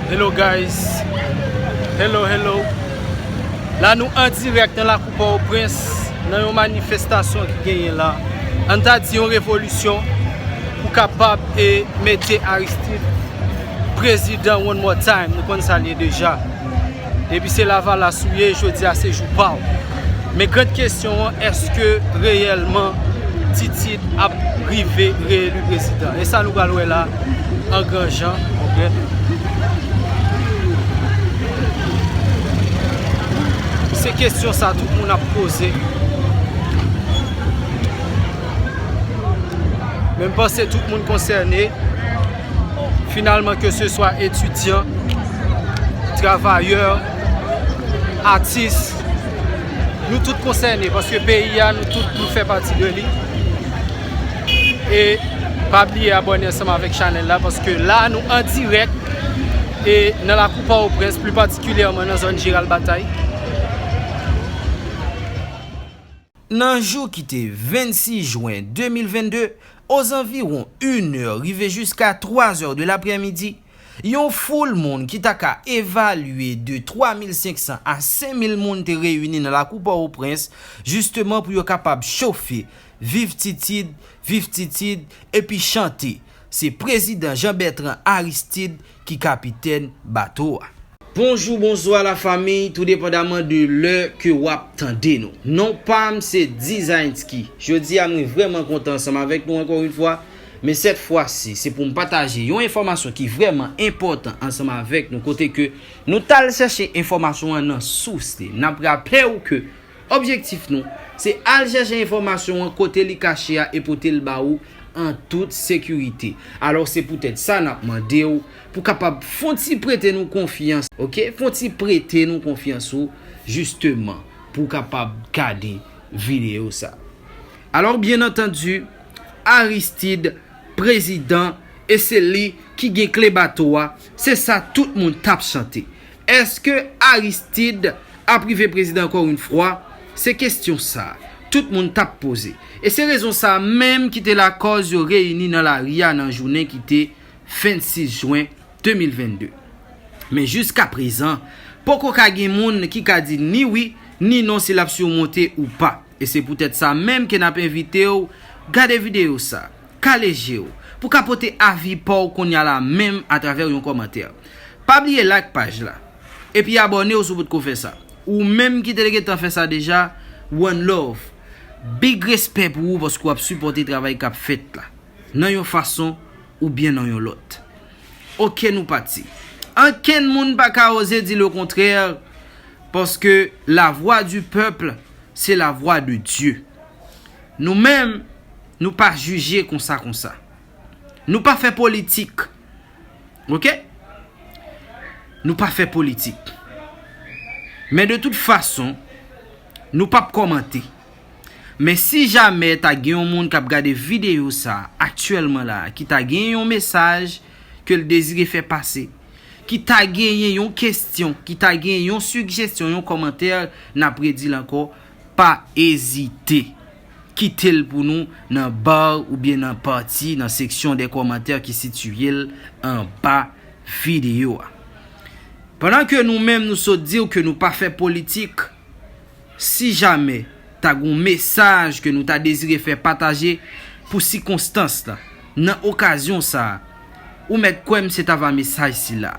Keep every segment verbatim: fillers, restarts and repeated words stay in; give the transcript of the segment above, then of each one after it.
Hello guys. Hello, hello. La nou an dirèk nan lakou Pòtoprens nan yon manifestasyon ki genyen la. Ann ta di yon revolisyon pou kapab e mete Aristide prezidan one more time. Nou konn sa l ye deja. Depi se Lavalas ou ye, jodi a se jou pa w. Men gran kesyon an, èske reyèlman Titid ap rive reyeli prezidan? E sa nou pral wè la an gran jan, ok? Se kesyon sa tout moun ap poze. Men m panse tout moun konsène. Finalman, ke se swa etidyan, travayè, atis, nou tout konsène, paske peyi a, nou tout, nou fè pati de li. E pa bliye abòne ansanm avèk chanèl la, paske la, nou an dirèk e nan lakou Pòtoprens, pli patikilyèman nan zòn Jeral Batay. Nan jou ki te vennsis jen de mil vennde, ozanviwon inè rive jiska twazè de laprèmidi, yon foul moun ki ta ka evalye de twa mil senk san a senk mil moun te reyini nan lakou Pòtoprens, jisteman pou yo kapab chofe, viv Titid, viv Titid, epi chante. Se prezidan Jean Bertrand Aristide ki kapitèn bato a. Bonjou, bonswa lafanmi, tou depandaman de lè ke w ap tande nou. Non pa m se Dizaynsky. Jodi a mwen vrèman kontan ansanm avèk nou ankò yon fwa. Men sèt fwa si, se pou m pataje yon enfòmasyon ki vrèman enpòtan ansanm avèk nou, kote ke nou t al chèche enfòmasyon an nan sous li. N ap raple w ke objektif nou, se al chèche enfòmasyon an kote li kache a e pote l ba ou an tout sekirite. Alò, se poutèt sa n ap mande w pou kapab fon ti prete nou konfyans, ok? Fon ti prete nou konfyans ou, jisteman, pou w kapab gade videyo sa. Alò, byen antandi, Aristide, prezidan, e se li ki gen kle bato a, se sa tout moun t ap chante. Èske Aristide ap rive prezidan ankò yon fwa? Se kesyon sa a tout moun t ap poze. E se rezon sa a menm ki te lakòz yo reyini nan lari a nan jounen ki te vennsis jen de mil vennde. Men jiska prezan, poko ka gen moun ki ka di ni wi, ni non si l ap simonte ou pa. E se poutèt sa menm ke n ap envite w gade videyo sa, kale je w, pou ka pote avi pa w kounye a la menm atravè yon kòmantè. Pa bliye like paj la, epi abòne w si w potko fè sa. Ou menm ki te gentan fè sa deja, one love. Big respè pou ou paske w ap sipòte travay k ap fèt la, nan yon fason oubyen nan yon lòt. Ok, nou pati. Ankenn moun pa ka oze di lekontrè, paske la voix du peuple, c'est la voix de Dieu. Nou menm, nou pa jije konsa konsa. Nou pa fè politik. Ok? Nou pa fè politik. Men de tout fason, nou p ap kòmante. Men si jamè ta gen yon moun k ap gade videyo sa a aktyèlman la a, ki ta gen yon mesaj ke l dezire fè pase, ki ta genyen yon kesyon, ki ta gen yon sigjesyon, yon kòmantè, n ap redi l ankò, pa ezite. Kite l pou nou nan ba oubyen nan pati, nan seksyon de kòmantè ki sitiye l anba videyo a. Pandan ke nou menm nou sot di w ke nou pa fè politik, si jamè ta gon mesaj ke nou ta dezire fè pataje pou sikonstans la, nan okazyon sa a, ou mèt kwè m se ta va mesaj sila.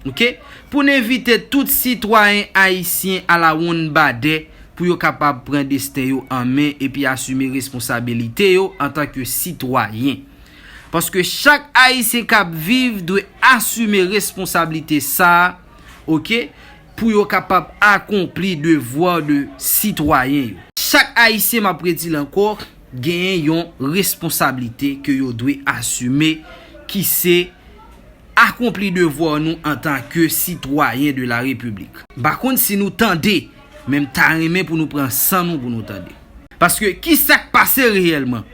Ok? Pou n envite tout sitwayen ayisyen alawonnbadè pou yo kapab pran desten yo an men epi asime responsabilite yo antanke sitwayen. Paske chak ayisyen k ap viv dwe asime responsablite sa a, ok, pou yo kapab akonpli devwa de sitwayen yo. Chak ayisyen, m ap redi l ankò, genyen yon responsablite ke yo dwe asime, ki se akonpli devwa nou antanke sitwayen de la repiblik. M pa konn si nou tande, men m ta renmen pou nou pran san nou pou nou tande. Paske ki sa k pase reyèlman?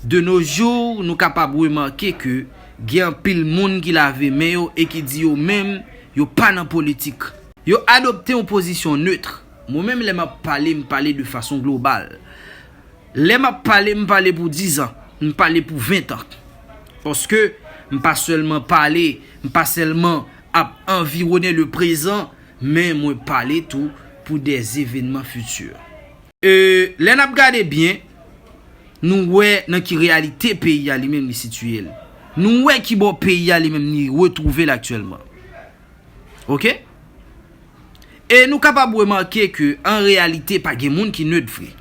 De nos jours, nou kapab remake ke gen anpil moun ki lave men yo e ki di yo menm, yo pa nan politik. Yo adopte yon pozisyon nèt. Mwen menm, lè m ap pale, m pale de fason global. Lè m ap pale, m pale pou diz an, m pale pou ven an. Paske m pa sèlman pale, m pa sèlman ap anviwonnen le prezan, men mwen pale tou pou des evènman fiti. E, lè n ap gade byen, nou wè nan ki reyalite peyi a li menm li sitiye l. Nou wè ki bò peyi a li menm li retwouve l aktyèlman. Oke? E nou kapab remake ke an reyalite pa gen moun ki net vre.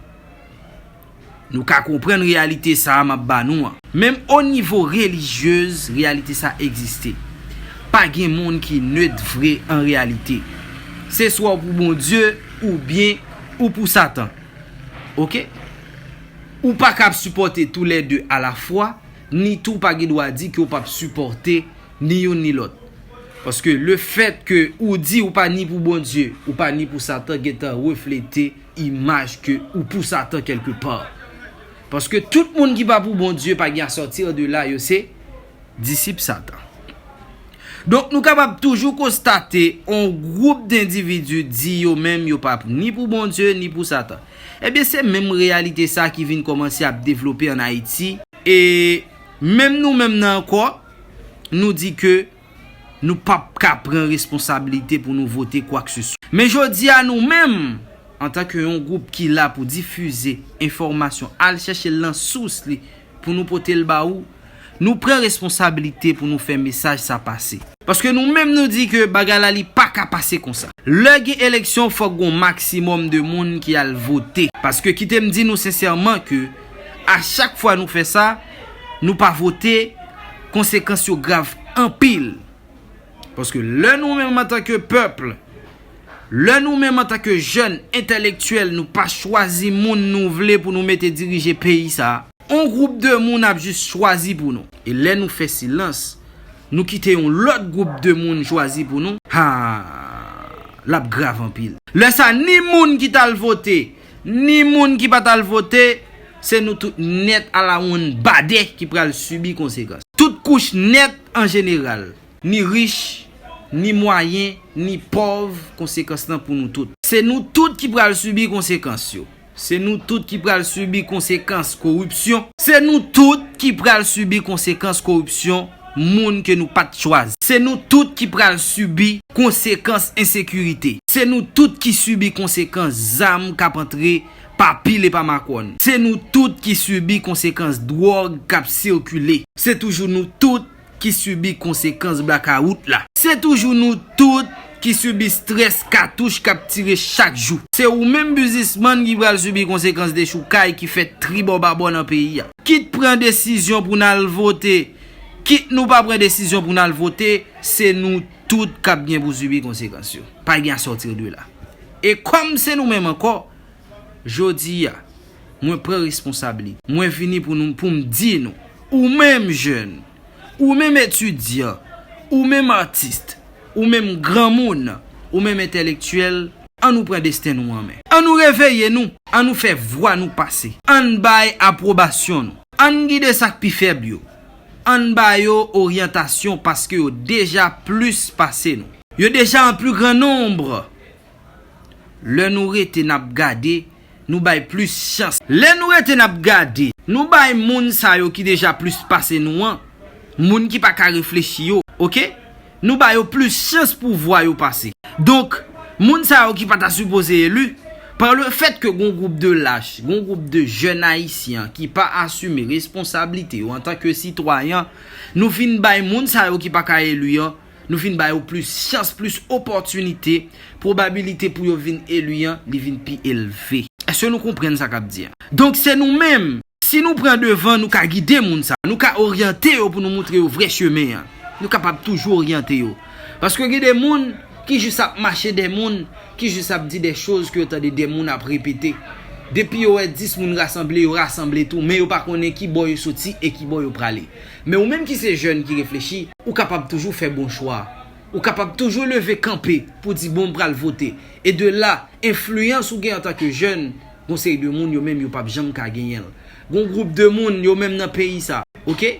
Nou ka konprann reyalite sa a m ap ba nou an. Menm o nivo relijyez, reyalite sa egziste. Pa gen moun ki net vre an reyalite. Se swa w pou Bondye, oubyen ou pou Satan. Oke? Ou pa ka ap sipòte tou lè de alafwa, ni tou w pa gen dwa di ke w p ap sipòte ni youn ni lòt. Paske lefèt ke ou di ou pa ni pou Bondye, ou pa ni pou Satan, gentan reflete imaj ke ou pou Satan kèlkepa. Paske tout moun ki pa pou Bondye pa gen à sortir de là, yo se disip Satan. Donk, nou kapab toujou konstate yon gwoup dendividi di yo menm yo pa ni pou Bondye, ni pou Satan. Ebyen, se menm reyalite sa ki vin kòmanse ap devlope ann Ayiti. E menm nou menm nan ankò, nou di ke nou p ap ka pran responsablite pou nou vote kwakeseswa. Men jodi a, nou menm, antanke yon gwoup ki la pou difize enfòmasyon, al chèche l nan sous li pou nou pote l ba ou, nou pran responsablite pou nou fè mesaj sa pase. Paske nou menm nou di ke bagay la li pa ka pase konsa. Lè gen eleksyon, fòk gon maksimòm de moun ki al vote. Paske kite m di nou sensèman ke a chak fwa nou fè sa, nou pa vote, konsekans yo grav anpil. Paske lè nou menm antanke pèp, lè nou menm antanke jèn entèlektyèl, nou pa chwazi moun nou vle pou nou mete dirije peyi sa a, yon gwoup de moun ap jis chwazi pou nou. E lè nou fè silans, nou kite yon lòt gwoup de moun chwazi pou nou, ha, l ap grav anpil. Lè sa, ni moun ki t al vote, ni moun ki pa t al vote, se nou tout nèt alawonn badè ki pral sibi konsekans. Tout kouch nèt an jeneral, ni rich, ni mwayen, ni pòv, konsekans lan pou nou tout. Se nou tout ki pral sibi konsekans yo. Se nou tout ki pral sibi konsekans koripsyon. Se nou tout ki pral sibi konsekans koripsyon moun ke nou pa t chwazi. Se nou tout ki pral sibi konsekans ensekirite. Se nou tout ki sibi konsekans zam k ap antre pa pil e pa makòn. Se nou tout ki sibi konsekans dwòg k ap sikile. Se toujou nou tout ki sibi konsekans blakawout la. Se toujou nou tout ki sibi strès katouch k ap tire chak jou. Se ou menm biznismann ki pral sibi konsekans dechoukay ki fèt tribò babò nan peyi a. Kit pran desizyon pou n al vote, kit nou pa pran desizyon pou n al vote, se nou tout k ap gen pou sibi konsekans yo. Pa gen à sortir de là. E kòm se nou menm ankò, jodi a, mwen pran responsablite. Mwen vini pou nou, pou m di nou, ou menm jèn, ou menm etidyan, ou menm atis, ou menm granmoun, ou menm entèlektyèl, ann nou pran desten nou an men. Ann nou reveye nou, ann nou fè vwa nou pase, ann bay apwobasyon nou, ann gide sa k pi fèb yo, ann ba yo oryantasyon paske yo deja plis pase nou. Yo deja an pli gran nonb. Lè nou rete n ap gade, nou bay plis chans. Lè nou rete n ap gade, nou bay moun sa yo ki deja plis pase nou an, moun ki pa ka reflechi yo, oke? Nou ba yo plis chans pou vwa yo pase. Donk, moun sa yo ki pa ta sipoze eli, pa lefèt ke gon gwoup de lach, gon gwoup de jèn ayisyen ki pa asime responsablite yo antanke sitwayen, nou vin bay moun sa yo ki pa ka eli an, nou vin ba yo plis chans, plis opòtinite, pwobabilite pou yo vin eli an, li vin pi elve. Èske nou konprann sa k ap di an? Donk, se nou menm, si nou pran devan, nou ka gide moun sa, nou ka oryante yo pou nou moutre yo vrè chemen an. Nou kapab toujou oryante yo. Paske gen de moun ki jis ap mache dèyè moun, ki jis ap di de choz ke yo tande de moun ap repete. Depi yo wè dis moun rasanble, yo rasanble tou, men yo pa konnen ki bò yo soti e ki bò yo prale. Men ou menm ki se jèn ki reflechi, ou kapab toujou fè bon chwa. Ou kapab toujou leve kanpe pou di, "Bon, m pral vote." E de la, enfliyans ou gen antanke jèn, gon seri de moun yo menm yo p ap janm ka genyen l. Gon gwoup de moun yo menm nan peyi sa, oke?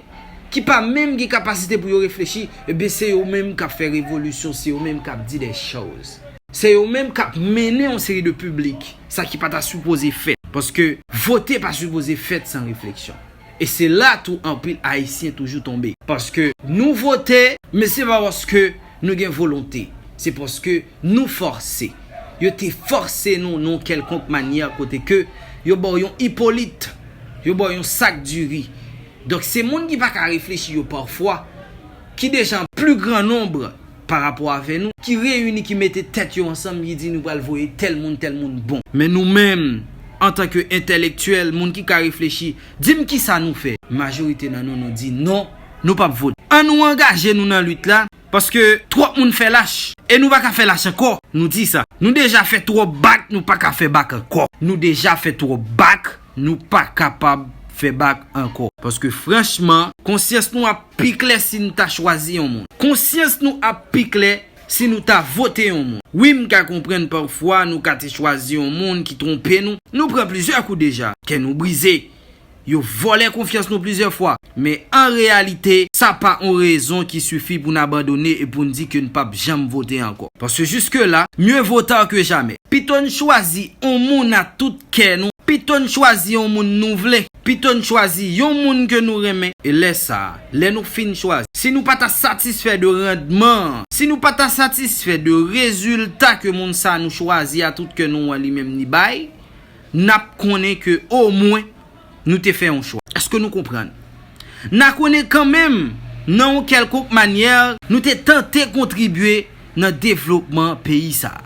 Ki pa menm gen kapasite pou yo reflechi, ebyen se yo menm k ap fè revolisyon, se yo menm k ap di de choz. Se yo menm k ap mennen yon seri de piblik, sa ki pa ta sipoze fèt. Paske vote pa sipoze fèt san refleksyon. E se la tou anpil Ayisyen toujou tonbe. Paske nou vote, men se pa paske Nou gen volonte. Se paske nou fòse. Yo te fòse nou nan yon kèlkonk manyè kote ke yo ba w yon Ipolit, yo ba w yon sak diri. Donk, se moun ki pa ka reflechi yo pafwa, ki deja an pli gran nonb pa rapò avè nou, ki reyini, ki mete tèt yo ansanm, ki di nou pral voye tèl moun, tèl moun bon. Men nou menm, antanke entèlektyèl, moun ki ka reflechi, di m kisa nou fè. Majorite nan nou, nou di non, nou p ap vote. Ann nou angaje nou nan lit la, paske twòp moun fè lach, e nou pa ka fè lach ankò. Nou di sa. Nou deja fè twòp bak, nou pa ka fè bak ankò. Nou deja fè twòp bak, nou pa kapab fè bak ankò. Paske franchman, konsyans nou ap pi klè si n ta chwazi yon moun. Konsyans nou ap pi klè si nou ta vote yon moun. Wi, m ka konprann pafwa nou ka te chwazi yon moun ki twonpe nou. Nou pran plizyè kou deja. Kè nou brize. Yo vòlè konfyans nou plizyè fwa. Men an reyalite, sa pa yon rezon ki sifi pou n abandone e pou n di ke n p ap janm vote ankò. Paske jiske la, mieux vaut tard que jamais. Pito n chwazi yon moun a tout kè nou. Pito n chwazi yon moun nou vle. Pito n chwazi yon moun ke nou renmen. E lè sa a, lè nou fin chwazi, si nou pa ta satisfè de randman an, si nou pa ta satisfè de rezilta ke moun sa a nou chwazi a tout kè nou an li menm li bay, n ap konnen ke omwen nou te fè yon chwa. Èske nou konprann? N a konnen kanmenm, nan yon kèlkonk manyè, nou te tante kontribye nan devlopman peyi sa a.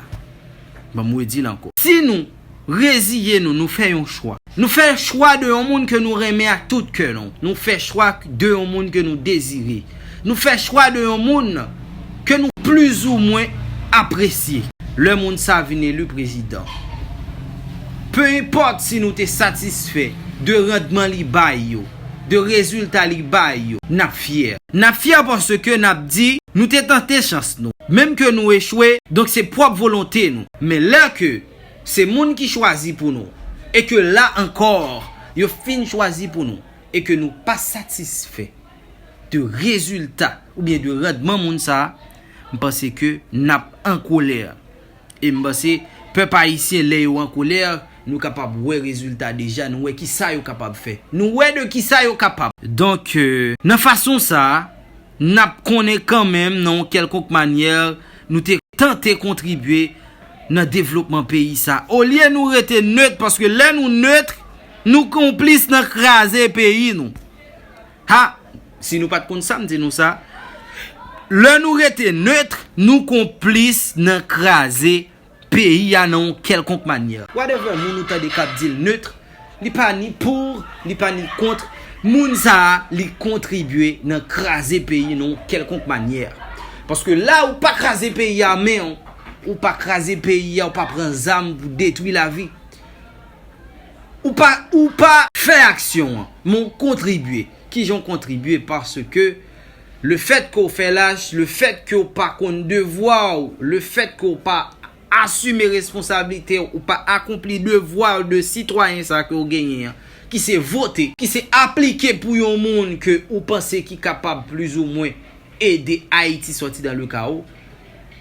Ban m redi l ankò. Si nou reziye nou, nou fè yon chwa. Nou fè chwa de yon moun ke nou renmen ak tout kè nou. Nou fè chwa de yon moun ke nou dezire. Nou fè chwa de yon moun ke nou plizoumwen apresye. Lè moun sa vin eli prezidan, pe enpòt si nou te satisfè de randman li bay yo, de rezilta li bay yo, n ap fyè. N ap fyè paske n ap di nou te tante chans nou. Menm ke nou echwe, donk se pwòp volonte nou. Men lè ke se moun ki chwazi pou nou, e ke la ankò, yo fin chwazi pou nou, e ke nou pa satisfè de rezilta oubyen de randman moun sa a, m panse ke n ap an kolè. E m panse pèp ayisyen, lè yo an kolè, nou kapab wè rezilta deja, nou wè kisa yo kapab fè. Nou wè de kisa yo kapab. Donk, euh, nan fason sa a, n ap konnen kanmenm, nan yon kèlkonk manyè, nou te tante kontribye nan devlopman peyi sa. Olye nou rete net, paske lè nou net, nou konplis nan kraze peyi nou. Ha! Si nou pa t konn sa, m di nou sa. Lè nou rete net, nou konplis nan kraze peyi a nan yon kèlkonk manyè. Whatever moun ou tande k ap di l net, li pa ni pou, li pa ni kont, moun sa a, li kontribye nan kraze peyi nan yon kèlkonk manyè. Paske la ou pa kraze peyi a men w, ou pa kraze peyi a, ou pa pran zam pou detwi lavi. Ou pa, ou pa fè aksyon an, men w kontribye. Kijan w kontribye? Paske lefèt ke w fè lach, lefèt ke w pa konn devwa w, lefèt ke w pa asime responsablite w, ou pa akonpli devwa w de sitwayen sa ke w genyen an, ki se vote, ki se aplike pou yon moun ke ou panse ki kapab plizoumwen ede Ayiti sòti dan le kawo,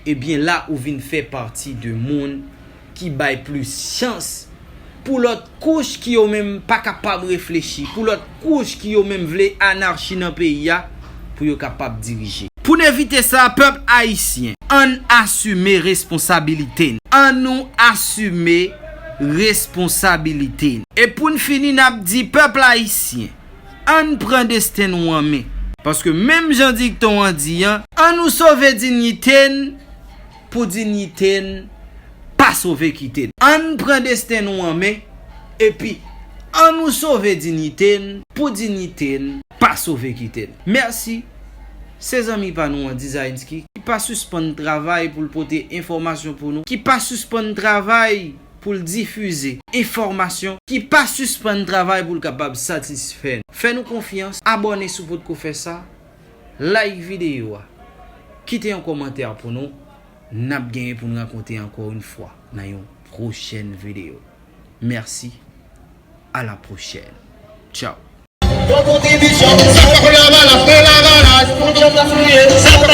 ebyen la ou vin fè pati de moun ki bay plis chans pou lòt kouch ki yo menm pa kapab reflechi, pou lòt kouch ki yo menm vle anachi nan peyi a, pou yo kapab dirije. Pou n evite sa, pèp ayisyen, ann asime responsabilite n. Ann nou asime responsabilite n. E pou n fini, n ap di pèp ayisyen, ann pran desten nou an men. Paske menm jan dikton an di an, ann nou sove dinyite n pou dinyite n pa sove kite n. Ann pran desten nou an men, epi ann nou sove dinyite n pou dinyite n pa sove kite n. Mèsi. Se zanmi pa nou an Dizayinski ki pa sispann travay pou l pote enfòmasyon pou nou, ki pa sispann travay pou l difize enfòmasyon, ki pa sispann travay pou l kapab satisfè n. Fè nou konfyans, abòne si w potko fè sa, like videyo a, kite yon kòmantè pou nou, n ap genyen pou n rankontre ankò yon fwa nan yon pwochèn videyo. Mèsi, a la pwochèn. Tchaw. Yon kontribisyon, sa pa pou lavalas, pou lavalas. Sa pa